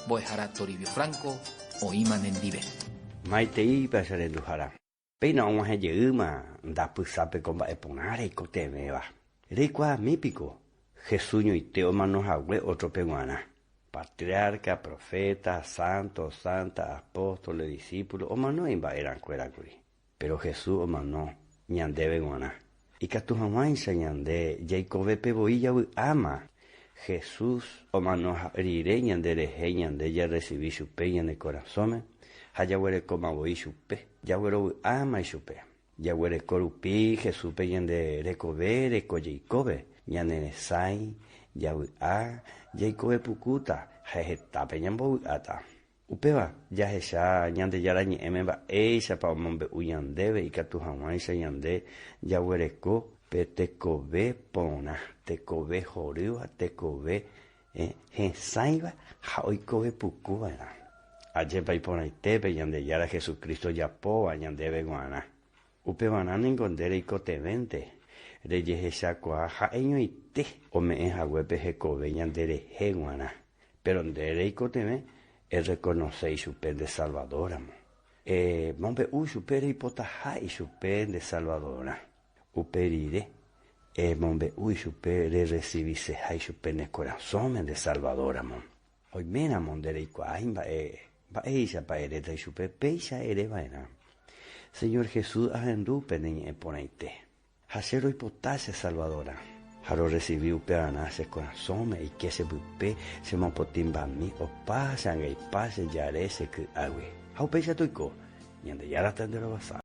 Mbo'ehára Toribio Franco oĩma nendive. Maiteípa che renduhára. Péina og̃uahẽ jeýma ndapysápe ko mba'e porã reikotevẽva. Reikuaami piko, Jesús ñoite omano hague ótrope g̃uarã. Patriarca, profeta, santo, santa, apóstol, discípulo omano imba'erãkuérakuri. Péro Jesús omano ñandéve g̃uarã. Ikatu hag̃uáicha ñande jaikovépe voi javy'áma. Jesús omano rire ñanderehe ñande jarresivi chupe ñane korasõme ha jaguerekóma voi chupe, jaguerovy'áma ichupe. Jaguereko rupi Jesúspe ñande rekove reko jeikóve, ñane resãi, javy'a, jaikove pukúta ha hetápe ñambovy'áta. Upéva jahecha Ñandejára Ñe'ẽme mba'éichapa omombe'u ñandéve ikatu hag̃uáicha ñande jaguereko pe tekove porã, tekove horýva, tekove hesãiva ha oikove puku va'erã. Ajépa iporãite pe Ñandejára Jesucristo ojapóva ñandéve g̃uarã. Upevarã ningo nde reikotevẽnte rejehechakuaa ha'eñoite ome'ẽ hague pe hekove ñanderehe g̃uarã. Péro nde reikotevẽ errekonose ichupe nde Salvadóramo. Emombe'u chupe reipotaha ichupe nde Salvadorã. Upe rire, emombe'u ichupe rerresiviseha ichupe ne korasõme nde Salvadóramo. Oiméramo nde reikuaái mba'e mba'éichapa eréta ichupe, péicha ere va'erã, Señor Jesús ahendu pe ne ñe'ẽ porãite. Ha che roipota che Salvadorã. Ha rorresivi upevarã che korasõme, eike che pype, che mopotĩmbami opa che angaipa, che jare, che ky'águi. Ha upéicha toiko, Ñandejára ta nde rovasa.